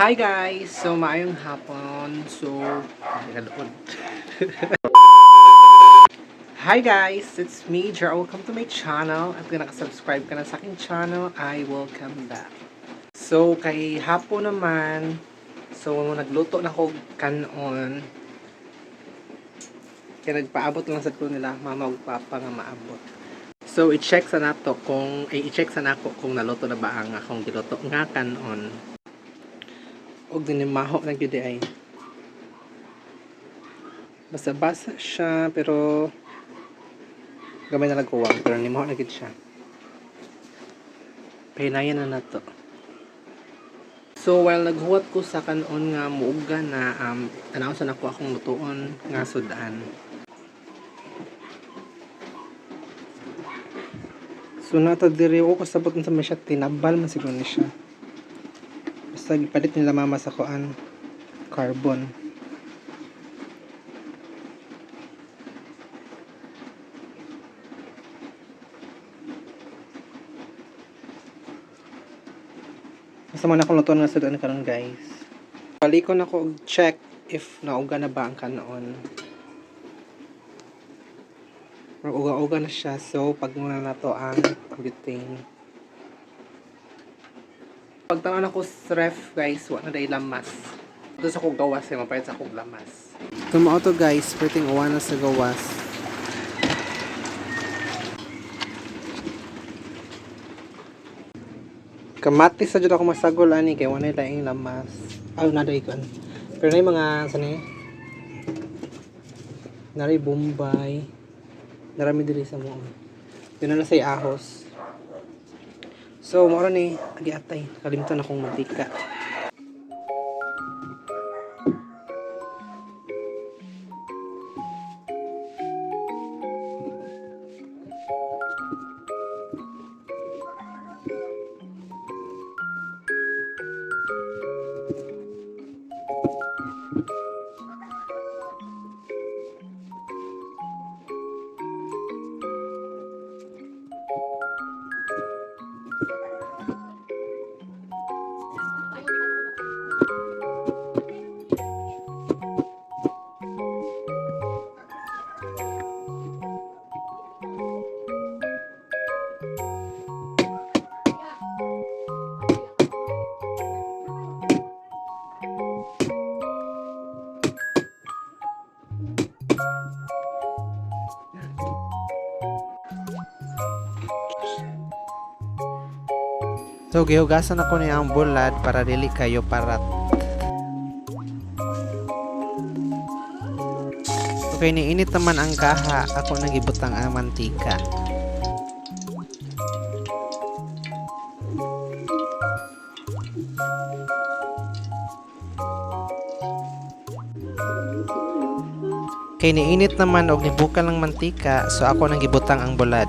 Hi guys! So maayong hapon. So, nakaluod. Hi guys! It's me, Jer. Welcome to my channel. At kung nakasubscribe ka na sa aking channel, I will come back. So, kay hapon naman, so nagluto na ko kanon. Kaya nagpaabot lang sa ko nila, mama ug papa nga maabot. So, i-check sa nato kung, ay, i-check sa nako kung naluto na ba ang akong giluto nga kanon. Og dinimaho na gyud ay. Basa-basa siya pero gamay na nagkuwang pero nimaho na gyud siya. Pahinayan na nato. So while naghuwat ko sa kanon nga muuga na tanaw sa nako akong lutuon nga sudan. So nato diri o kasabot unsa man siya, tinabal man siguro ni siya. Basta gipalit nila mama sa kuan carbon. Basta man akong lutuan nga sudan karon, guys. Balikon ako og check if nauga na ba ang kanoon. Pero uga-uga na siya, so pag muna na to ang butane. Pagtanaw na ko sa ref guys, wa na day lamas. Ito sa kong gawas, eh, mapalit sa akong lamas. So mao to guys, perting uwan na sa gawas. Kamatis sa jud ako masagol ani kay wala laing lamas. Ay, na day kon. Pero na mga sa ni? Nari Bombay. Narami diri sa mo. Yun na sa ahos. So, mao ra ni agi atay. Kalimtan akong mantika. So gihugasan ako niya ang bulad para dili kayo parat. Okay, niinit naman ang kaha, ako nagibutang ang mantika. Kay niinit naman og nibukal ang mantika, so ako nang gibutang ang bulad.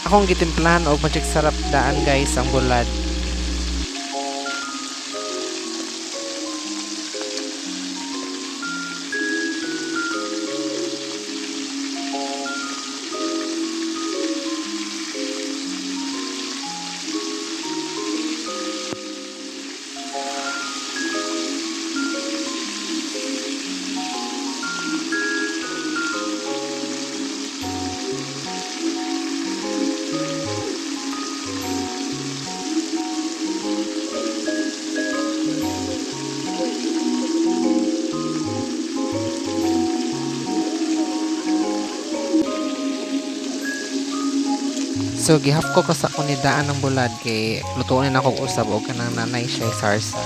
Akong gitimplahan og Magic Sarap daan, guys, ang bulad. So gihap ko ka sa kunidaan ng bulad kay lutuon na ako usab og kanang nanay siya sarsa.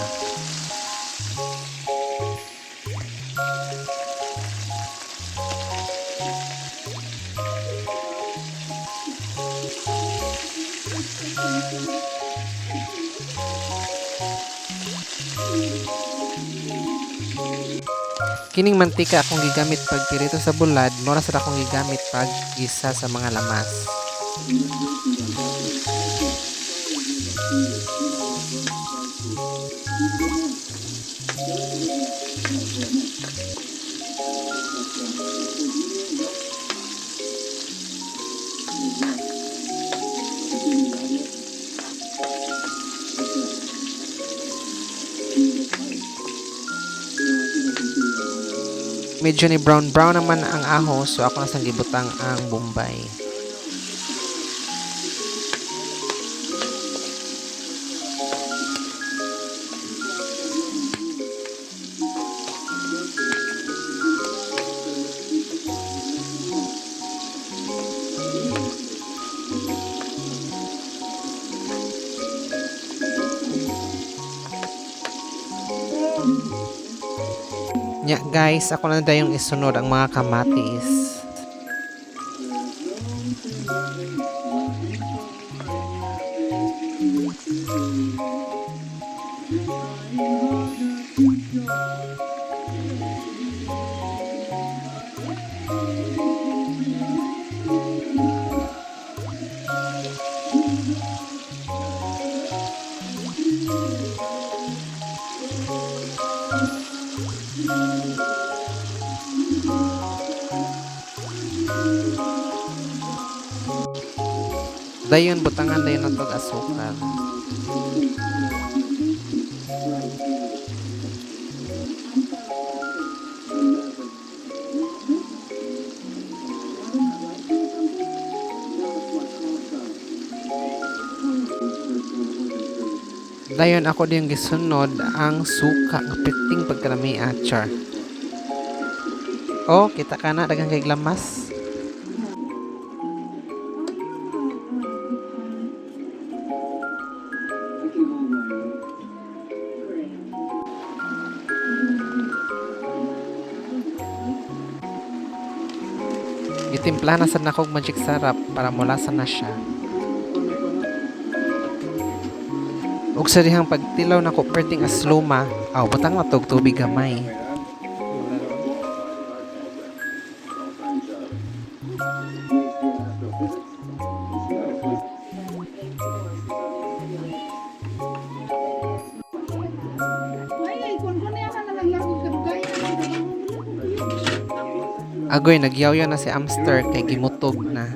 Kining mantika akong gigamit pag pirito sa bulad, mora sa akong gigamit pag gisa sa mga lamas. Medyo ni brown brown naman ang aho, so ako na sang gibutang ang bombay. Nya guys, ako na dayong isunod ang mga kamatis. Dayon butangan dayon natog asukal. Dayon ako din gisunod ang suka nga piting pagkarami, char. Oh, kita ka na daghang kay lamas. Gitimpla na sad nako og Magic Sarap para mulasa na siya. Ug sa dihang pagtilaw nako perting asluma, aw, butang na tog tubig gamay. Ay, kun kun niya na lang lang kadugay. Agoy, nagyawyaw na si Amster kay gimutog na.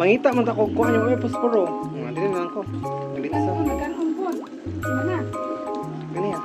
Mangita man ta kog kuan yung ay posporo. Nga dili na lang ko. Dili sa Ano naganon po? Mana? ganiya.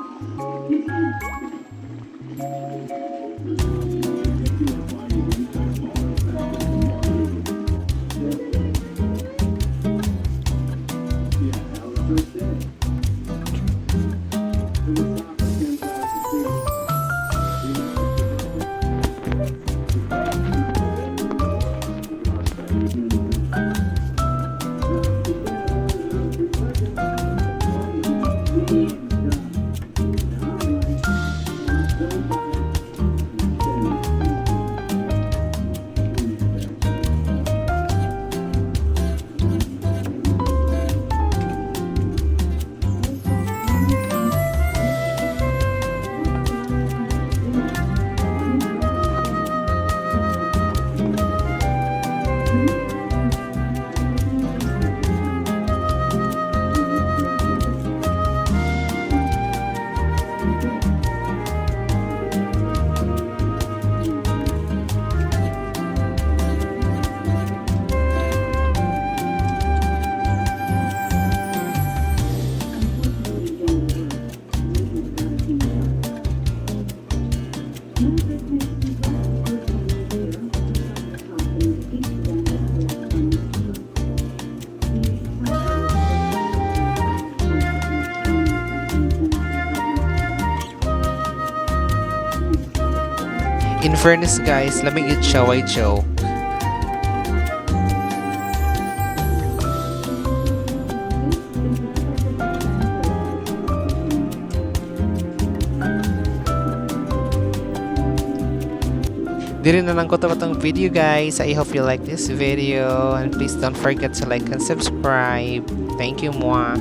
In fairness, guys, lami gyud siya, way joke. Diri na lang ko to atong video, guys. I hope you like this video and please don't forget to like and subscribe. Thank you, moi.